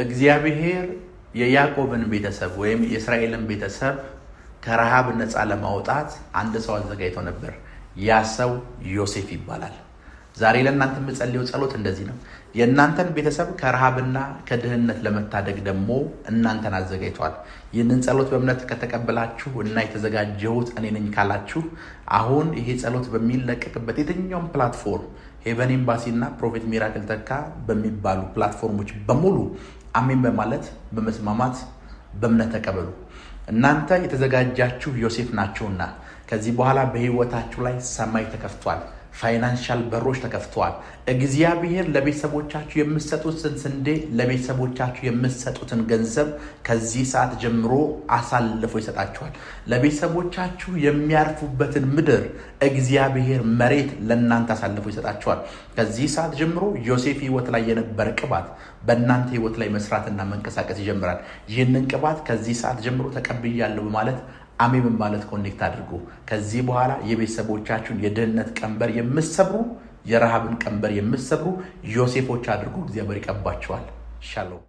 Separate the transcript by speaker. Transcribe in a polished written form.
Speaker 1: እግዚአብሔር የያዕቆብን ቤተሰብ ወይም የእስራኤልን ቤተሰብ ከረሃብ ነፃ ለማውጣት አንድ ሰው አዘጋጅቶ ነበር። ያ ሰው ዮሴፍ ይባላል። ዛሬ ለእናንተ የምጸልየው ጸሎት እንደዚህ ነው። የእናንተን ቤተሰብ ከረሃብና ከድህነት ለመታደግ ደግሞ እናንተን አዘጋጅቷል። ይህንን ጸሎት በእምነት ከተቀበላችሁ እና የተዘጋጀሁት እኔ ነኝ ካላችሁ፣ አሁን ይሄ ጸሎት በሚለቀቅበት የትኛውም platform፣ Heaven Embassy እና Prophet ሚራክል ተካ በሚባሉ platform ኦች በሙሉ አሜን በማለት፣ በመስማማት፣ በእምነት ተቀበሉ። እናንተ የተዘጋጃችሁ ዮሴፍ ናችሁና ከዚህ በኋላ በህይወታችሁ ላይ ሰማይ ተከፍቷል። Financial በሮች ተከፍተዋል። እግዚአብሔር ለቤተሰቦቻችሁ የምትሰጡትን ስንዴ፣ ለቤተሰቦቻችሁ የምትሰጡትን ገንዘብ ከዚህ ሰዓት ጀምሮ አሳልፎ ይሰጣችኋል። ለቤተሰቦቻችሁ የሚያርፉበትን ምድር እግዚአብሔር መሬት ለእናንተ አሳልፎ ይሰጣችኋል። ከዚህ ሰዓት ጀምሮ ዮሴፍ ህይወት ላይ የነበረ ቅባት በእናንተ ህይወት ላይ መስራትና መንቀሳቀስ ይጀምራል። ይህንን ቅባት ከዚህ ሰዓት ጀምሮ ተቀብያለሁ በማለት፣ አሜን በማለት connect አድርጉ። ከዚህ በኋላ የቤተሰቦቻችሁን የድህነት ቀንበር የምትሰብሩ፣ የረሃብን ቀንበር የምትሰብሩ ዮሴፎች አድርጎ እግዚአብሔር ይቀባችኋል። ሻሎም።